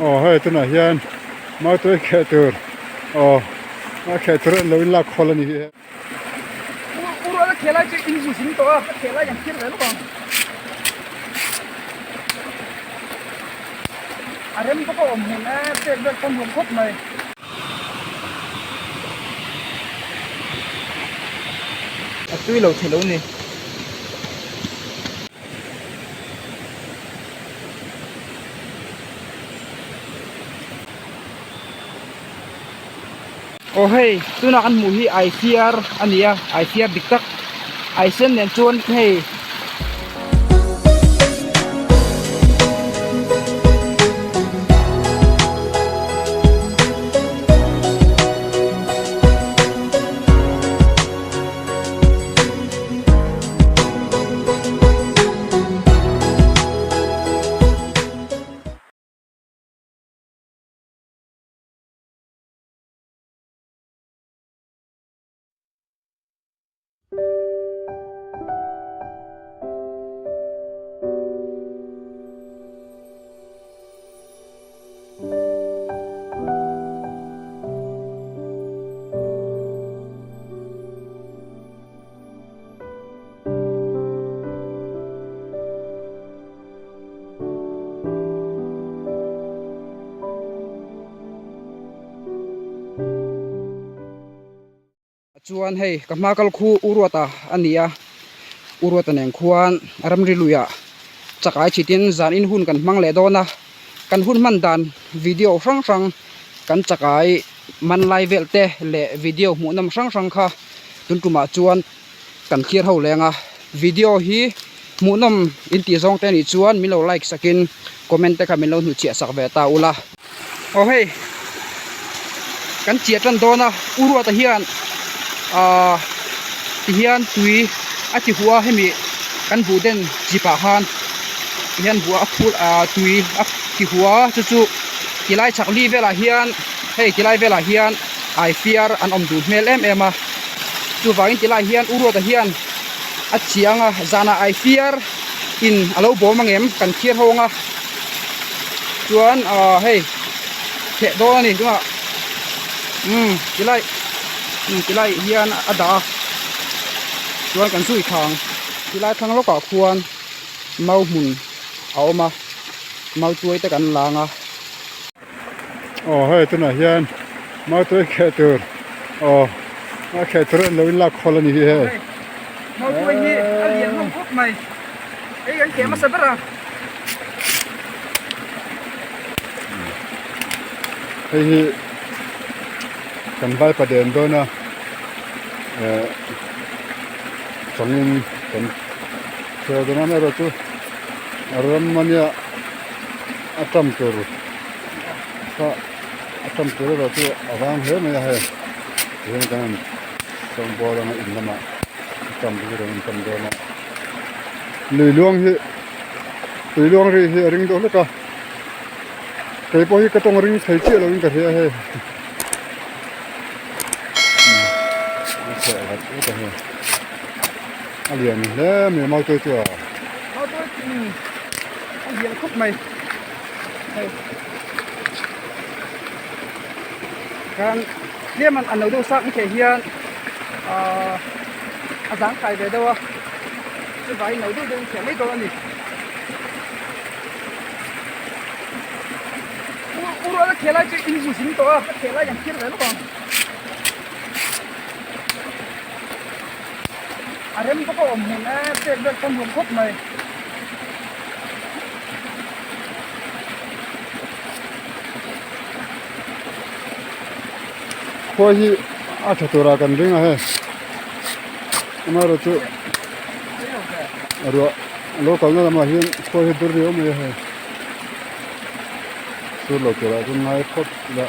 Aw hei tunah hian mautuai kheh tur aw a kheh tur an lo in lak khawl a ni hi. U rual a kheh lai chu in zu zing tawh a, ka kheh lai an thlir ve lawk ang. A rem bawk a awm hmun e, pek vel pawh nuam khawp mai. A tui lo thei lo ni. Aw hei tunah kan hmuh hi ICR a ni a ICR dik tak ai sen nen chuan hei Chuan hei ka hma kal khu U Ruata a ni a, U Ruata nen khuan ramri luiah chakai chhitin zan in hun kan hmang leh dawn a, kan hun hman dan video hrang hrang kan chakai man lai vel te leh video hmuhnawm hrang hrang kha tun tumah chuan kan thlir ho leng a, video hi hmuhnawm in tih zawng te nih chuan min lo like sakin comment te kha min lo hnuchhiah sak ve ta ula. Aw hei kan chiah tan dawn a u ruata hian ahh ti hian tui a ti huh a hemi kan buh den chip ah khan ti hian buh a phul ahh tui a ti huh a chu chu ti lai chak li velah hian hei ti lai velah hian ai fiar an awm duh hmel em em a chuvangin ti lai hian u ruata hian a chiang a zanah ai fiar in a lo bawm angem kan thiar ho anga chuan ah hei theh dawn a ni tunah umm tilai umm tilai hian a dah a chuan kan zui thla ang tilai thlang lawkah khuan mau hmun a awm a mau tuai te kan lang a. Aw hei tunah hian mau tuai kheh tur aw a kheh tur an lo in lak khawl a ni hi hei. Mau tuai hi a lian hlawm khawp mai hei kan kheh hmasa ber a. Hei hi kan vai paden dawn a eh changin kan chhiar dawn a amaherawhchu ram ania a tam tur kha a tam tur erawh chu a vang hle mai a hei tihian kan han sawngbawl anga in lamah a tam tur kan tam dawn a lui luang hi tui luang ri hi a ring deuh hlek a kei pawh hi ka tawng ring thei chiah lovin ka hria a hei a lian hle mai a mau chu a. A lian khawp mai hei kan tlem an lo deuh sak theih hian ahh a zang kai ve deuh a chuvangin lo deuh deuh in thiam mai dawn a ni u rual a khel lai chu in zu zing tawh a ka khel lai an thlir ve lawk ang a rem bawk a awm hmun e pek vel pawh nuam khawp mai. Khua hi a tha tura kan ring a hei amaherawhchu ruah lo kalna lamah hian khua hi dur riau mai a hei sur lo turah chuan ngai phawt ila.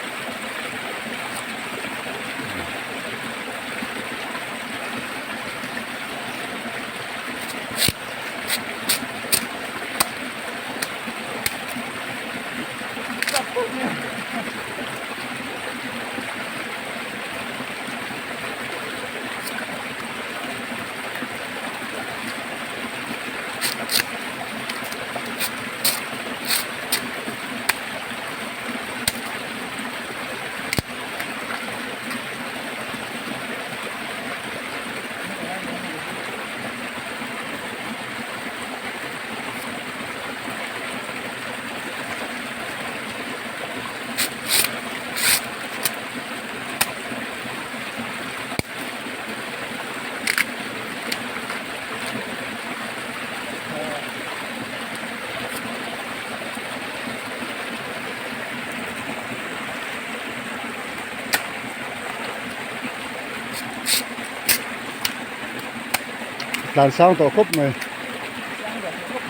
tlan sang tawh khawp mai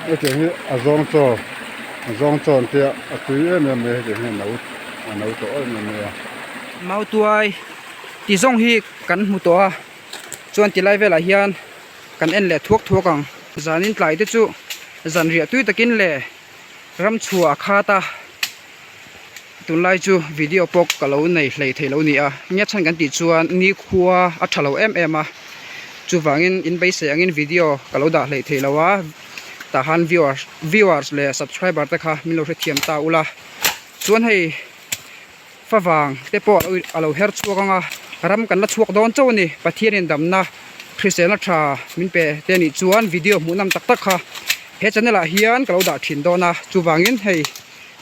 hetiang hi a zawng chaw a zawng chaw an tia a tui em em mai hetiang hi a no a no tawh em em mai a. Mautuai ti zawng hi kan hmu tawh a chuan ti lai velah hian kan en leh thuak thuak ang zanin tlai te chu zanriah tui takin le ram chhuah a khat a. Tunlai chu video pawh ka lo nei hlei thei lo ni a, nge chhan kan tih chuan nikhua a tha lo em em a, chuvangin in beisei angin video ka lo dah hlei thei lo a, tah khan viewers viewers leh subscriber te kha min lo hrethiam ta ula, chuan hei favang te pawh a lo her chhuak ang a, ram kan la chhuak dawn chauh a ni, Pathianin damna hriselna tha min pe te anih chuan video hmuh nawm tak tak kha he channel ah hian ka lo dah thin dawn a, chuvangin hei.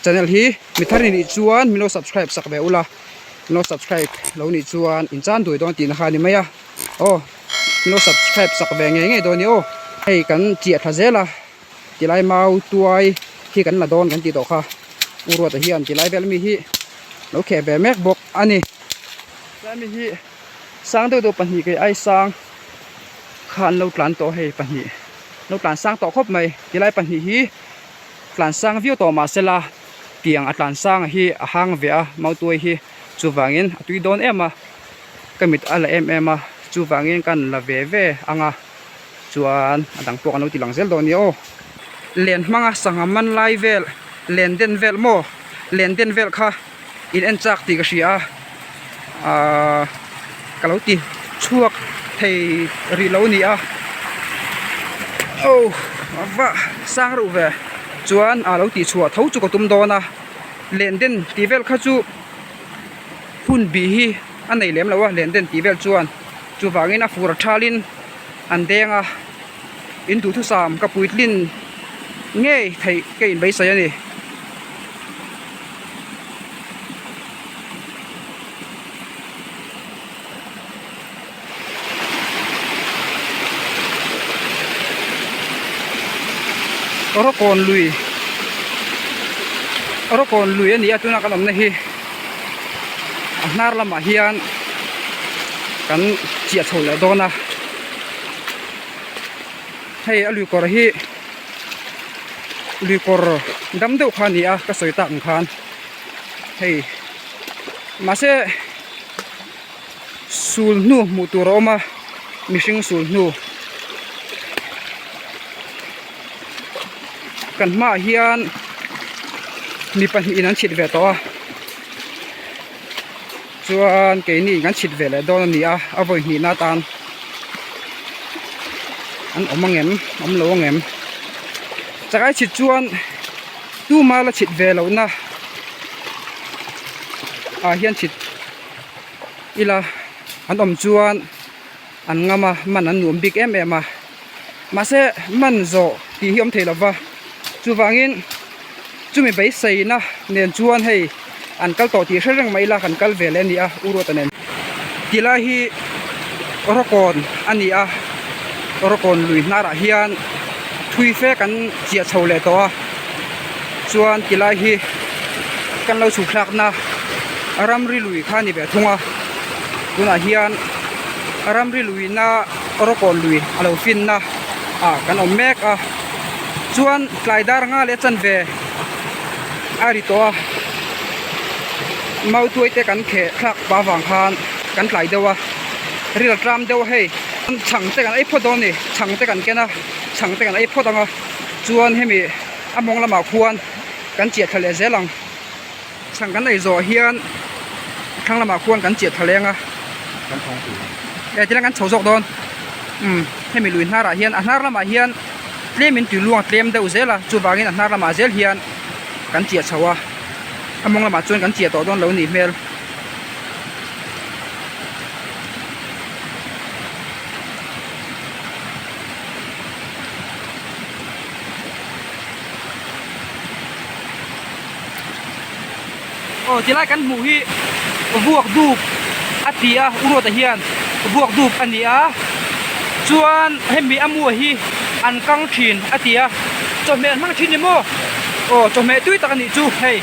Channel hi mi thar nih chuan min lo subscribe sak ve ula min lo subscribe lo nih chuan in chan duai dawn tihna kha a ni mai a aw min lo subscribe sak ve ngei ngei dawn a ni aw hei kan chiah thla zel a tilai mau tuai hi kan la dawn kan tih tawh kha u Ruata hian tilai vel mi hi lo kheh ve mek bawk a ni tlai mi hi sang deuh deuh pahnih kei ai sang kha an lo tlan tawh hei pahnih lo tlan sang tawh khawp mai tilai pahnih hi. Tlan sang viau tawh mah sela tiang a tlan sang hi a hang ve a mautuai hi chuvangin a tui dawn em a ka mit a la em em a chuvangin ka la ve ve ang a chuan a dang pawh kan lo ti lang zel dawn nia aw. Len hmanga sangha man lai vel len den vel maw len den vel kha in en chak tih ka hria a ahh ka lo ti chhuak thei rih lo a ni a aw a va sang reuh ve chuan a lo tih chhuah tho chu ka tum dawn a len den tih vel kha chu hun bih hi a nei lem lo a len den tih vel chuan chuvangin a fur a thalin an deng a in duhthusam ka puitlin ngei theih ka inbeisei a ni. Rawkawn lui Rawkawn lui a ni a tuna kan awmna hi a hnar lamah hian kan chiah chho leh dawn a hei a lui kawr hi lui kawr dam deuh kha a ni a ka sawi tak ang khan hei mahse sul hnu hmuh tur a awm a mihring sul hnu kan hmaah hian mi pahnihin an chhit ve tawh a chuan keini kan chhit ve leh dawn a ni a a vawi hnihna atan an awm ang em awm lo ang em chakai chhit chuan tuma la chhit ve lohna ah hian chhit ila an awm chuan an ngam a man an nuam bik em em a mahse man zawh tih hi awm thei lova chuvangin chumi beiseina nen chuan hei an kal tawh tih hre reng mai ila kan kal ve leh a ni a u Ruata nen ti lai hi rawkawn a ni a rawkawn lui hnarah hian thui fe kan chiah chho leh tawh a chuan ti lai hi kan lo chhuk thlakna ramri lui kha a ni ve thung a tunah hian ramri luina rawkawn lui a lo finna ah kan awm mek a chuan tlai dar nga leh chanve a ri tawh a mautuai te kan kheh thlak pah avang khan kan tlai deuh a ril a tlam deuh a hei chhang te kan ei phawt dawn a ni chhang te kan ken a chhang te kan ei phawt ang a chuan hemi a mawng lamah khuan kan chiah thla leh zel ang chhang kan ei zawh hian thlang lamah khuan kan chiah thla leng a e tilang kan chho zawk dawn umm hemi lui hnarah hian a hnar lamah hian tlem in tui luang a tlem deuh zel a chuvangin a hnar lamah zel hian kan chiah chho a a mawng lamah chuan kan chiah tawh dawn lo nih hmel. Aw tilai kan hmuh hi vuak dup a ti a u Ruata hian vuak dup a ni a chuan hemi a mua hi an kang thin a ti a chawhmeh an hmang thin ni maw aw chawhmeh tui tak a nih chu hei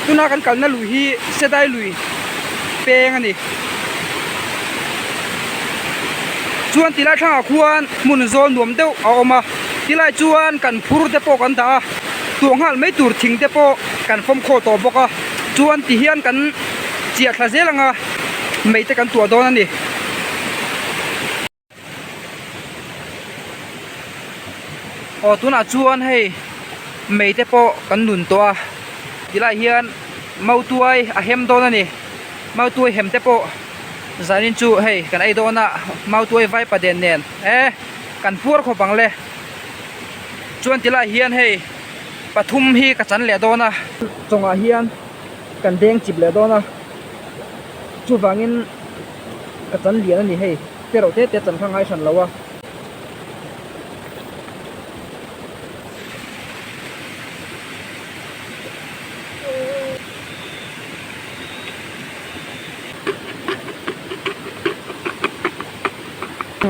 tuna kan kalna lui hi sedai lui peng a ni. Chuan tilai thlangah khuan hmun zawl nuam deuh a awm a, tilai chuan kan phur te pawh kan dah a, tuah nghal mai tur thing te pawh kan fawm khaw tawh bawk a, chuan ti hian kan chiah thla zel ang a, mei te kan tuah dawn a ni. Aw tunah chuan hei mei te pawh kan nun tawh a, tilai hian mautuai a hem dawn a ni, mautuai hem te pawh. Zanin chu hei kan ei dawn a mautuai vaipa den nen e kan puar khawp ang le chuan ti lai hian hei pathum hi ka chan leh dawn a. Chawngah hian kan deng chip leh dawn a chuvangin ka chan lian a ni hei te reuh te te chan kha ngai hran lo a.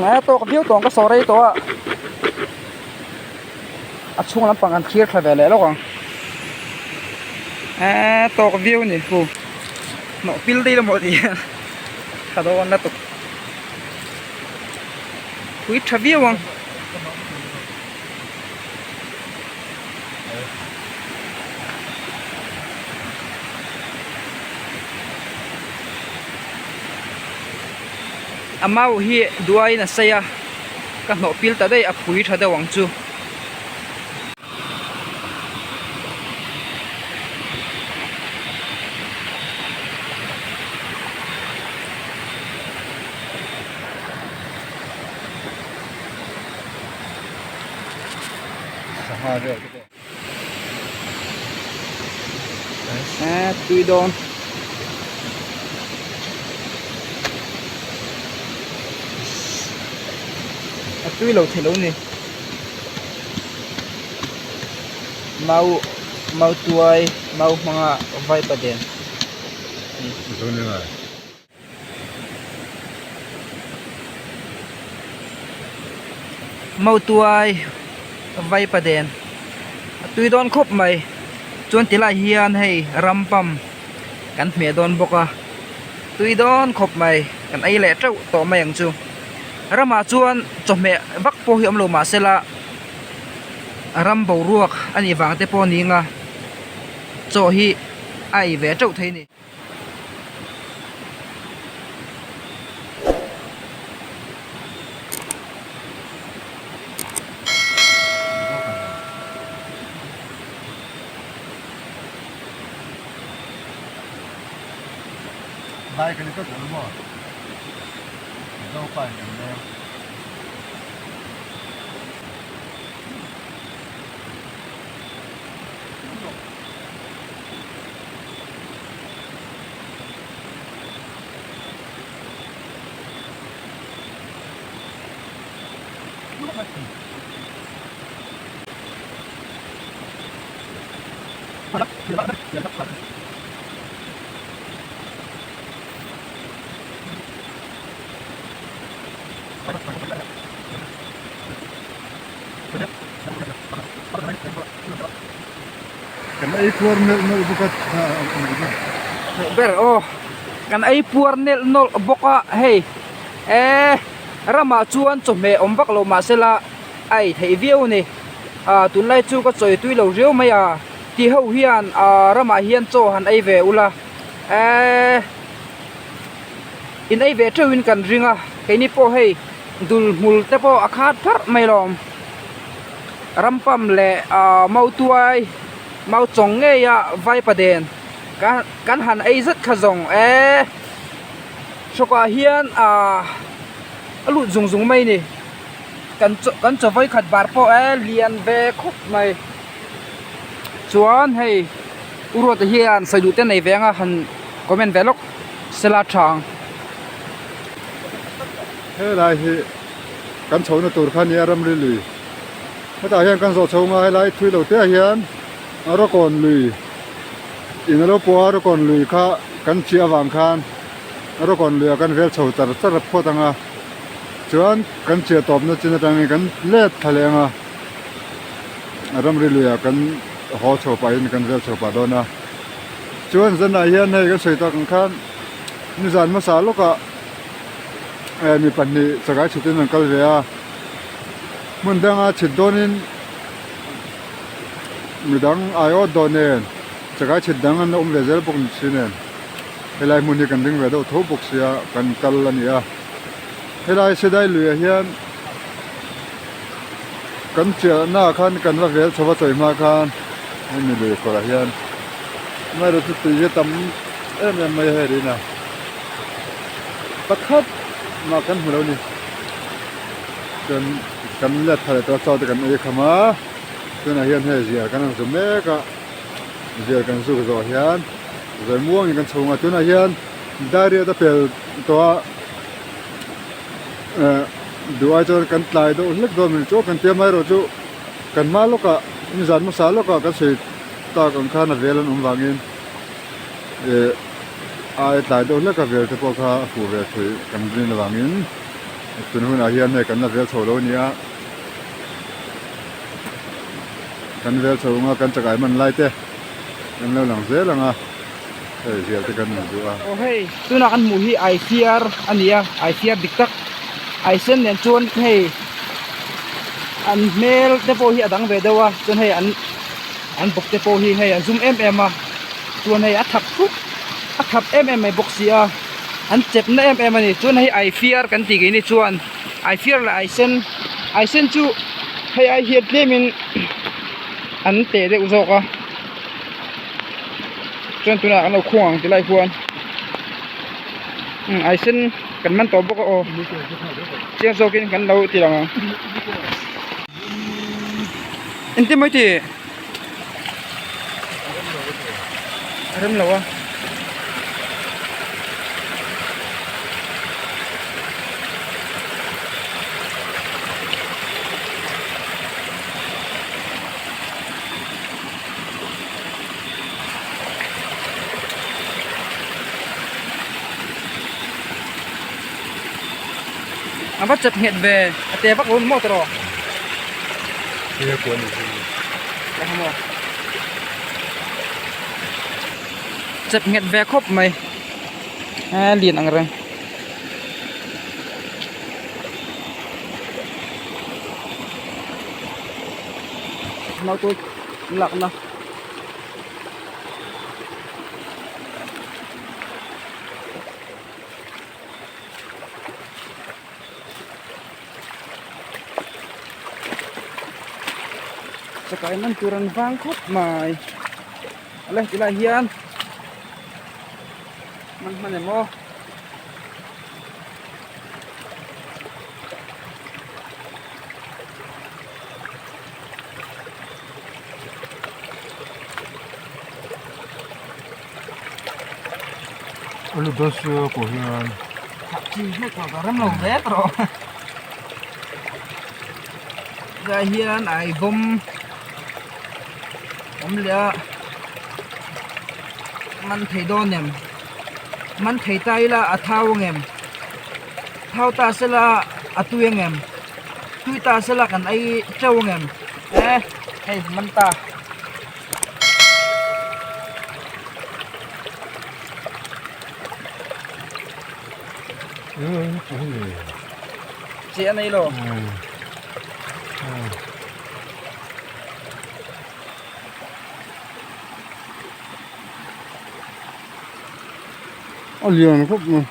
A tawk viau tawng ka saw rei tawh a a chhung lampang kan thlir thla ve leh lawk ang eee tawk viau a ni hu hnawh pil daih emaw tih hian tha dawn lutuk pui tha viau ang. A mau hi duaiin a sei a ka hnawh pil ta daih a phui tha deuh ang chu. Sangha vel te pawh. Eh tui dawn. A tui lo thei lo ni. Mau mau tuai mau hmanga vaipa den. Mautuai vaipa den a tui dawn khawp mai chuan ti lai hian hei ram pump kan hmeh dawn bawk a tui dawn khawp mai kan ei leh teuh tawh mai ang chu ramah chuan chawhmeh vak pawh hi awm lo mahsela ram boruak a nih vang te pawh a ni ang a chaw hi a ei ve teuh thei a ni. Lai kan ni tlat lo maw? Zopa in an leng. Kan ei puar nelh nawlh bawk a Ber aw kan ei puar nelh nawlh bawk a hei eh ramah chuan chawhmeh awm vak lo mahsela a ei theih viau a ni ah tunlai chu ka chawi tui lo riau mai a ti ho hian ah ramah hian chaw han ei ve ula eh in ei ve teuhin kan ring a keini pawh hei dul hmul te pawh a khat pharh mai lawm. Rampam leh ahh mautuai mau chawng ngei a vaipa den kan kan han ei zet kha zawng eee hrawkah hian ahh a lut zung zung mai a ni kan chaw kan chaw vawikhat bar pawh e lian ve khawp mai chuan hei u Ruata hian sawi duh te nei ve anga han comment ve lawk sela tha ang. Helai hi. Kan chhohna tur kha nia ramri lui. Hetah hian kan zawh chho nga helai thui lo te ah hian Rawkawn lui in a lo pawh a Rawkawn lui kha kan chiah avang khan Rawkawn lui ah kan vel chho char char phawt ang a chuan kan chiah tawpna chin atangin kan let thla leh ang a ramri lui ah kan haw chho pahin kan vel chho pah dawn a chuan zanah hian hei kan sawi tak ang khan nizan hmasa lawkah. Mi pahnih chakai chhitin an kal ve a, hmun danga chhit dawnin midang aiawt dawn nen chakai chhit dang an la awm ve zel bawk ni si nen helai hmun hi kan ring ve deuh tho bawk sia kan kal a ni a, helai Sedai luiah hian kan chiahna ah khan kan va vel chho va chawi hma khan hemi lui kawrah hian amaherawhchu tui hi a tam em em mai a hei rin a. Pakhat mah kan hmu lo ni. Chuan kan let thar leh tawh a chaw te kan ei kham a, tunah hian hei zial kan han zu mek a, zial kan zuk zawh hian zawi muangin kan chhung a, tunah hian diarriat a pel tawh a, eh duh ai chuan kan tlai deuh hlek dawn mai chu kan tia amaherawhchu kan hma lawkah nizan hmasa lawkah kan sawi tak ang khan a vel an awm vangin eh. Ai tlai deuh hlek a vel te pawh kha a fuh ve thui kan rin avangin tun hunah hian hei kan la vel chho lo a ni a, kan vel chho anga kan chakai man lai te kan lo lang zel ang a, hei zial te kan in zuh a. Aw hei tunah kan hmuh hi Aifiar a ni a, Aifiar dik tak Aisen nen chuan hei an hmel te pawh hi a dang ve deuh a chuan hei an an bawk te pawh hi hei a zum em em a. Chuan hei a thap thut a thap em em mai bawk si a an chep na em em a ni chuan hei ai fiar kan tih keini chuan ai fiar leh ai sen ai sen chu hei ai hian tlem in an teh deuh zawk a chuan tunah kan lo khung ang ti lai khuan umm ai sen kan man tawh bawk a aw chiang zawk in kan lo ti lang ang engtin mai tih. A rem lo a. A va chep nghet ve a te vak lo ni maw tawh Chep nghet ve khawp mai a lian ang reng. Naute lakna. Chakai man tur an vang khawp mai ale tilai hian man hman em aw. Alu dawn sia pawh hian chi hlek lo ka rem lo hle tawh tlai hian ai bawm awm leh a man thei dawn em man thei ta ila a thau ang em thau ta sela a tui ang em tui ta sela kan ei teuh ang em eh hei man ta. Che a nei lo. A lian khawp mai.